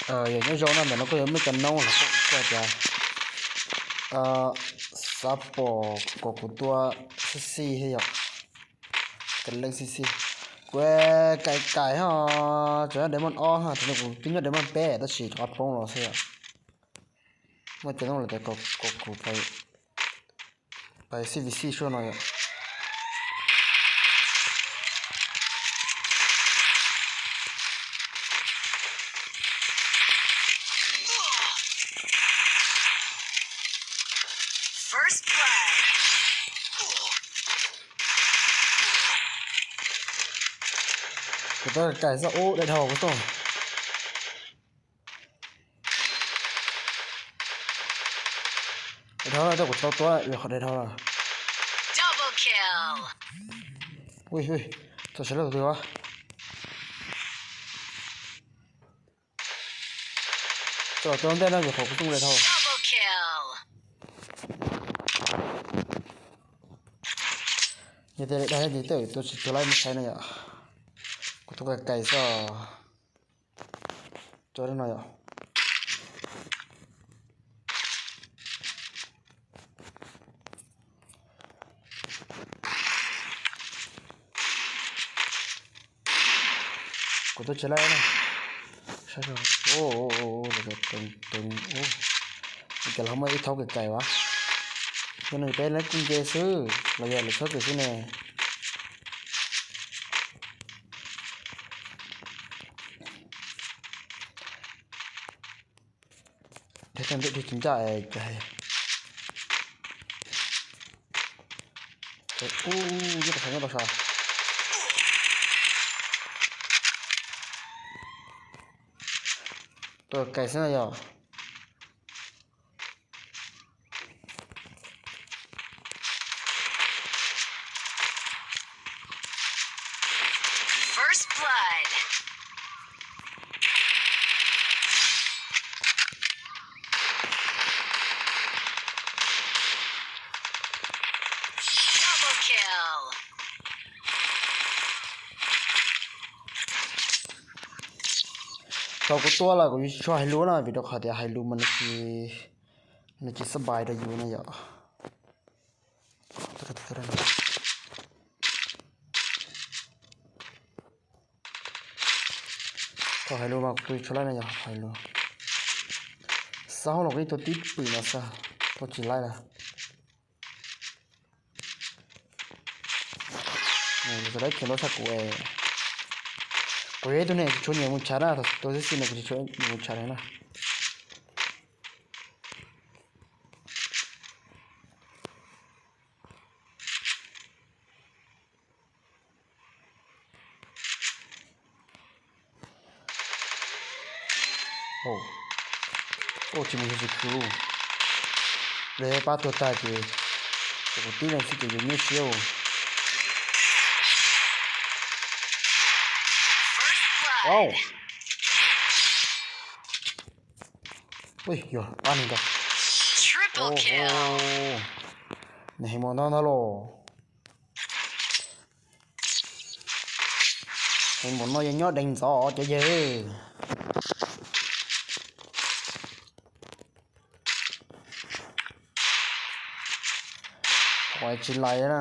Yog nyob zoo na, ntawm no kuj yuav muaj cov noob los kuj tias xav pom kom kuv tua xib xij thiab yom, kawg leej xib xij. Kuv kais kais ho, tseem nyob daim maj ob ho, thaum no kuv twb nyob daim maj peb tab sis rov qab poob los xwb yom. Muaj cov noob los tias kom kuv pais xib vim xij suab no yom. Kuv tab kais xwb ub, dai dhau kuv tuaj. Dai dhau na, kuv tau tua vim qhov dai dhau na. Ui, txog sawv daws tus twg a. Txog tus ntej no vim qhov kuv tuaj dai dhau. Yog tias dag ces tej tus tsis tsuag laib mus saib na yom. Kuv tus kais kais xwb. Tso no yom. Kuv tuaj tsis laib na. Ua cas los muaj ib thaub kais kais as. Yog nws peb lawv kuj nce xwb los yog lawv txhob kws xwb ne. Dhau tau ntawm dhau tsis ncaj es cas. Ub, nyob rau sab, nyob rau sab. Tuaj kais xwb na yog. Thaum kuv tua lawm kuv yuav tsis tshua hais lus na, vim rau qhov tias hais lus mas nws tsis xab pais rau yus na yom. Thaum hais lus mas kuv tua tsis laib na yog hais lus. Xav hauj lwm kuv yeej tua tib pwm no xwb, tua tsis laib na. Lawv khiav nraud tshaj kuv. Kuv yog ib tug neeg tsis tshua nyiam mus tshav na, tua xib xij no kuv tsis tshua nyiam mus tshav na. Ua tsis mus yog tsis khwv. Lawv pab tuag tag ces kuv tib leeg xwb ces yuav nyuaj siab. Ui, yog pab neeg ntag. Nws heev mus ntau ntag los. Heev mus no yog nyob deev ntxov cov yawg. Pom tsis lais na.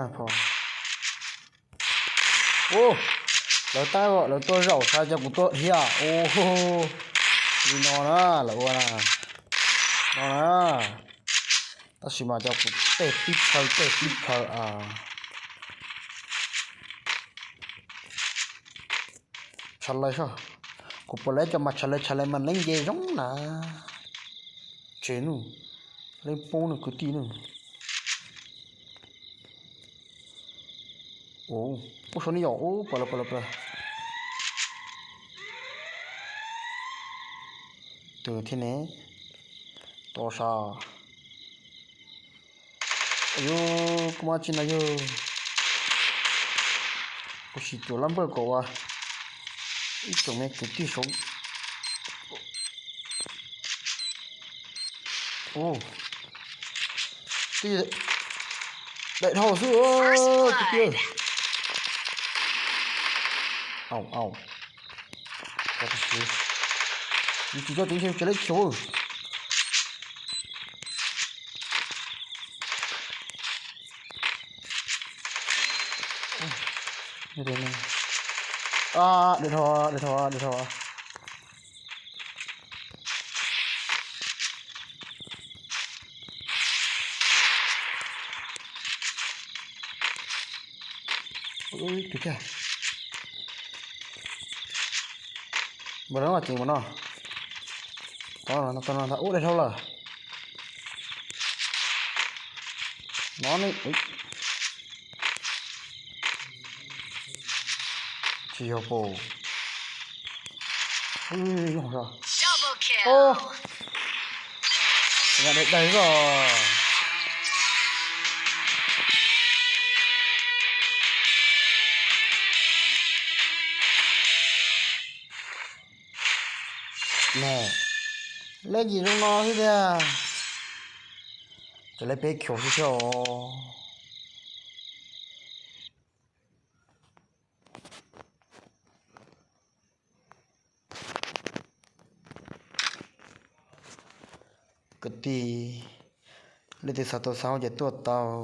Ub, lawv tab lawv tuaj zaum xav cov kuv tuaj dhia. Ub, li no na lawv ua na. No na. Tab sis mas cov kuv tej tib phaw tej tib phaw a. Tshav lais soj, kuv pom lawv cov mas tshav lais tshav lais mas leej nce zoo na. Tsev nws, leej poob nws kwv tij nws. Ub, ub, suav ni yom, ub, pom lawm, pom lawm, pom lawm. Tus thiab ne, tos sav. Yus, kuv mas tsis na yog, kuv sim cuam lab npawj kom ua ib tsoom me kwv tij saud. Ub, twb daim dhau xwb tiag. Au, au. Tab sis Yus tsis coj tsev ntshe tsis laib khiav. Dai dhau, dai dhau, dai dhau. Tus thiab. Npawg no ceev npaum no. Tau no ntag, ub, dai dhau lawm. No ne. Tsis yog pom. Double kill. Ub, nyob dai dai zog. Ne, lej yim zoo no xwb tiag. Ces lawv peb khiav xwb xwb os. Kwv tij, leej twg xav tau xav ces tuaj tau.